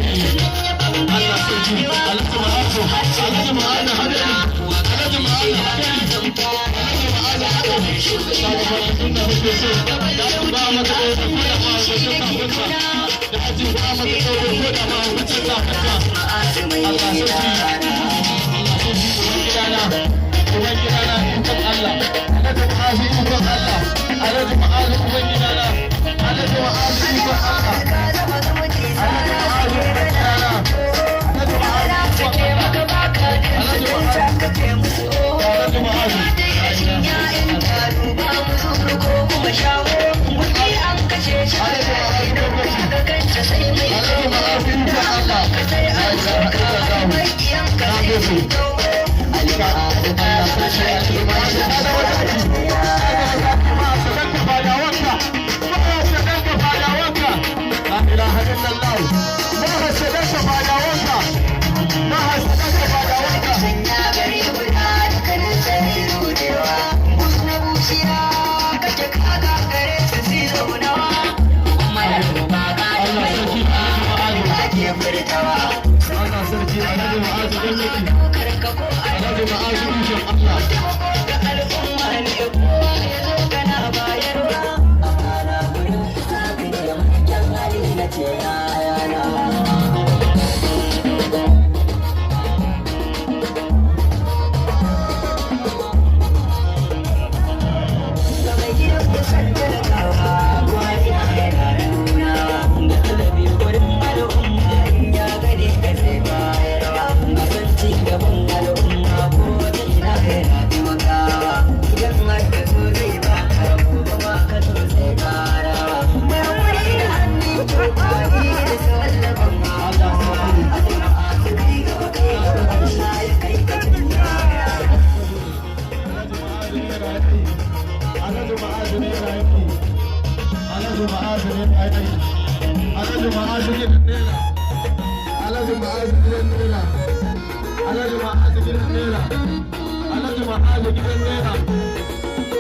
Allah sarki, Alhaji Ma'azu, Alhaji Ma'azu Hadari, Alhaji Ma'azu Hadari, Alhaji Ma'azu Hadari. Sabon sunna muke so, da ba maka ɗaya ko da ma wajen kafinka, da aji ba maka ɗaya ko da ma wajen kafinka. Allah sarki, Allah sarki, uban gidana, uban gidana, ikon Allah, Alhaji Ma'azu, ikon Allah, Alhaji Ma'azu, uban gidana, Alhaji Ma'azu, ikon Allah, Alhaji Ma'azu, uban gidana, Alhaji Ma'azu, ikon Allah, Alhaji Ma'azu, Alhaji Ma'azu. Alhaji Ma'azu, gwamnati. Alhaji Ma'azu, ikon Allah. La ilaha illallah. Na gode. Allah sarki, Alhaji Ma'azu, ka zama zaki. Ka zama zaki, mahasadanka fadawanka. Mahasadanka fadawanka. La ilaha illallah. Mahasadanka fadawanka. Mahasadanka fadawanka. Sanya gari guda dukkanin sai rudewa. Na bushiya kake kaga gare su si zaunawa. Mara ba ka da Allah mai sarki, Alhaji Ma'azu. ake furtawa. Allah sarki, Alhaji Ma'azu, gwamnati. Daukar ka ko Alhaji Ma'azu, ikon Allah. Taimako ga al'umma ne, kowa ya zo kana bayarwa. Amana gurin isa gare mai kyan hali na ce yayana. Ga mai gidan kusan talakawa, gwariya yana nunawa. Da talabi gurin al'umma, in ya gane ka zai bayarwa. Ga son ci gaban al'umma, ko ta ina yana taimakawa. Idan har ka so zai baka, gobe ma ka so zai karawa. Mai wuri da hannun kyauta da sallaban. Allah sarki. Kai gaba, kai gaba, Allah ya kai ka cikin. Alhaji Ma'azu ne rayu. Alhaji Ma'azu ne rayu. Alhaji Ma'azu ne rayu. Alhaji Ma'azu gidan Naira. Alhaji Ma'azu gidan Naira. Alhaji Ma'azu gidan Naira. Alhaji Ma'azu gidan Naira.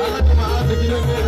Alhaji Ma'azu gidan Naira.